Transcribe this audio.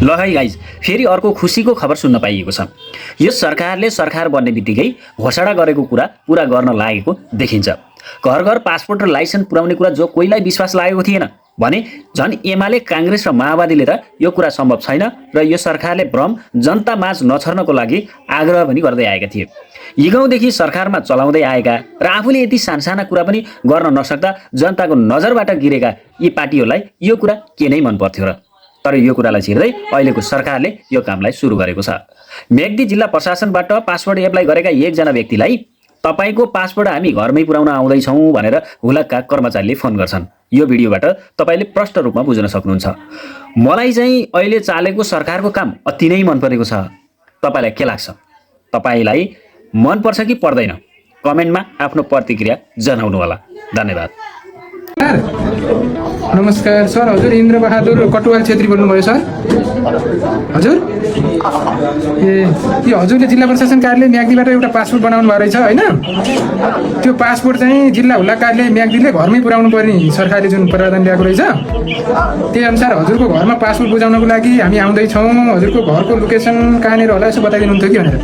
ल है गाइज, फेरि अर्को खुसीको खबर सुन्न पाइएको छ। यो सरकारले सरकार बन्ने बित्तिकै घोषणा गरेको कुरा पुरा गर्न लागेको देखिन्छ। घर घर पासपोर्ट र लाइसेन्स पुर्याउने कुरा जो कोहीलाई विश्वास लागेको थिएन भने झन् एमाले, काङ्ग्रेस र माओवादीले त यो कुरा सम्भव छैन र यो सरकारले भ्रम जनता माझ नछर्नको लागि आग्रह पनि गर्दै आएका थिए। हिगौँदेखि सरकारमा चलाउँदै आएका र आफूले यति सानसाना कुरा पनि गर्न नसक्दा जनताको नजरबाट गिरेका यी पार्टीहरूलाई यो कुरा के नै मन पर्थ्यो र? तर यो कुरालाई छिर्दै अहिलेको सरकारले यो कामलाई सुरु गरेको छ। मेग्दी जिल्ला प्रशासनबाट पासपोर्ट एप्लाई गरेका एकजना व्यक्तिलाई तपाईको पासपोर्ट हामी घरमै पुर्याउन आउँदैछौँ भनेर हुलक्का कर्मचारीले फोन गर्छन्। यो भिडियोबाट तपाईले प्रष्ट रूपमा बुझ्न सक्नुहुन्छ। मलाई चाहिँ अहिले चालेको सरकारको काम अति नै मन परेको छ। तपाईलाई के लाग्छ? तपाईलाई मन पर्छ कि पर्दैन? कमेन्टमा आफ्नो प्रतिक्रिया जनाउनु होला। धन्यवाद। नमस्कार सर, हजुर इन्द्र बहादुर कटुवाल छेत्री बोल्नुभयो सर? हजुर यो हजुरले जिल्ला प्रशासन कार्यालय म्याग्दीबाट एउटा पासपोर्ट बनाउनु भएको रहेछ होइन? त्यो पासपोर्ट चाहिँ जिल्ला हुल्ला कार्यालय म्याग्दीले घरमै पुर्याउनु पर्ने सरकारले जुन प्रावधान ल्याएको रहेछ, त्यही अनुसार हजुरको घरमा पासपोर्ट बुझाउनको लागि हामी आउँदैछौँ। हजुरको घरको लोकेसन कहाँनिर होला यसो बताइदिनुहुन्थ्यो कि भनेर।